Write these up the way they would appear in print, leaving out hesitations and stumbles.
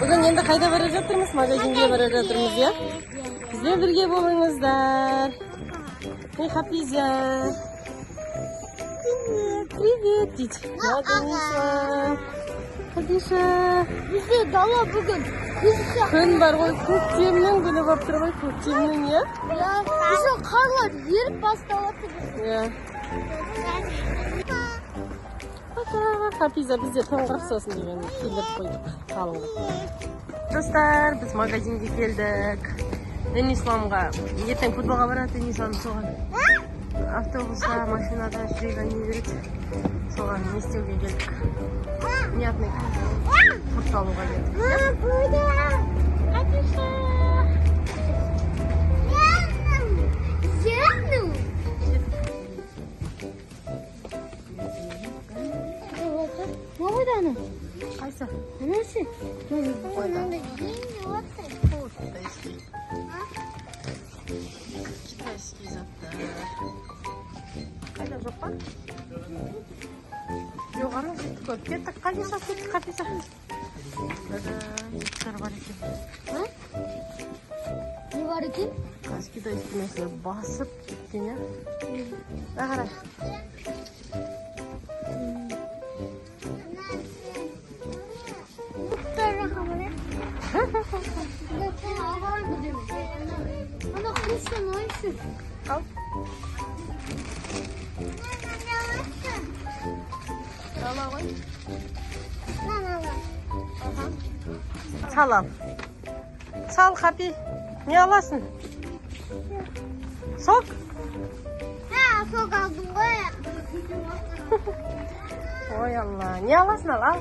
Бүгін енді қайда бара жатырмыз? Магазинге бара жатырмыз, иә? Бізбен бірге болыңыздар. Ей, Хафиза. Привет, привет, дейді. Мадиша. Хадиша. Бізде дала бүгін күз. Күн бар ғой, көктемнің күні болып тұр ғой, көктемнің, иә? Иә, еще қарлар еріп басталады. Иә. Пока, Хафиза, бізде тоңғырық сосын деген киіндіріп қойдық қалың қылып. Достар, біз магазинге келдік. Денисламға ертең футболға барады Денислам, соған автобуста, машинада жүрегі не береді. Соған не істеуге келдік? Мятный құрт алуға келдік. Хадиша. Зеленый. Не қойды ана? Қайсы? Анасы. Қойды. Китайский. Китайский заттар. Қайда, жоқ па? Жоқ, ана жіпті көріп кеттік. Хадиша, кеттік, Хафиза. Мында жіптер бар екен. Не бар екен? Қазір китайский нәрселер басып кеткен, иә? Мына қара. Ана құрсын ойшы. Ал. Ала ғой. Сал, ал. Сал, Хапи. Не аласың? Сок? Ha, сок алдым ғой. Ой, Алла. Не аласың, ал, ал.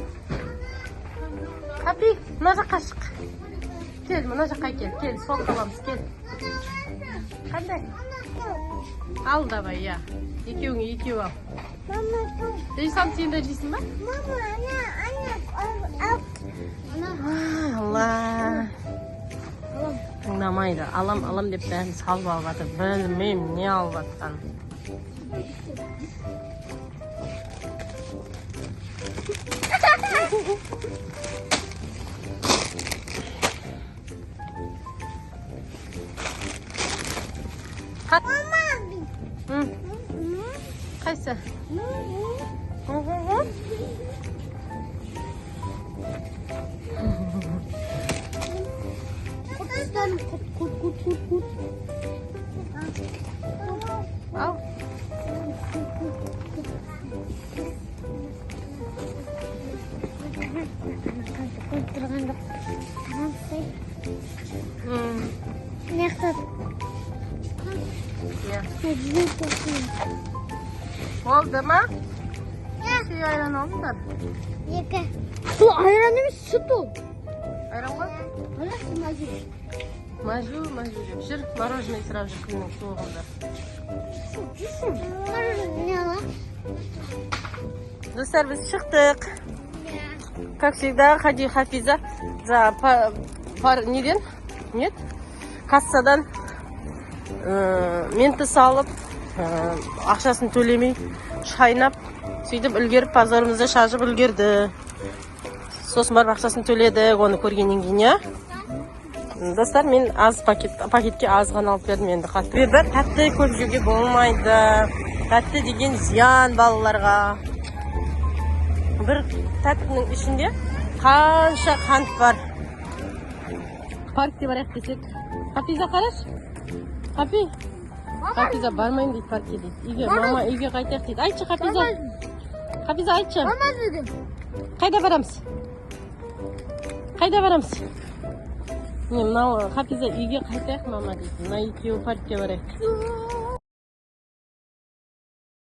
Хапи, мына жаққа шық. Кел, мына жаққа кел. Кел, сок аламыз, кел. Қандай? Ал, давай, иә. Екеуіңе екеу ал. Мама, Денислам, сен де жейсің ба? мама, ана, ана, ана. Ай, Алла. Тыңдамайды. Алам, алам деп бәрін салып алып жатыр. Білмеймін, не алып жатқанын. М, Қайсы? Мгм. Құрттан құрт, құрт, құрт, құрт, құрт. Ал. Қойып тұрған жоқ. М, Мына жақта Иә. Болды ма? Неше айран алдыңдар? Екі. Бұл айран емес, сүт ол. Айран ғой? Аласың, мажу. Мажу, мажу деп жүр. Мороженое сұрап жүр күннің суығында. Не ала? Достар, біз шықтық. Как всегда, Хади, Хафиза за пар, неден? Нет? Кассадан менті салып, ақшасын төлемей, шайнап, сөйтіп үлгеріп, позорымызды шашып үлгерді. Сосын барып ақшасын төледік, оны көргеннен кейін, иә? Достар, мен аз пакет, пакетке аз ғана алып бердім енді қатты. Себебі тәтті көп жеуге болмайды. Тәтті деген зиян балаларға. Бір тәттінің ішінде қанша қант бар. Паркте барайық десек. Хафиза, қарашы. Хафи. Хафиза бармаймын дейді паркке дейді. Үйге, мама, үйге қайтайық дейді. Айтшы, Хафиза. Хафиза, айтшы. Бармаз дедім. Қайда барамыз? Қайда барамыз? Не, мынау Хафиза үйге қайтайық, мама, дейді. Мына екеуі паркке барайық.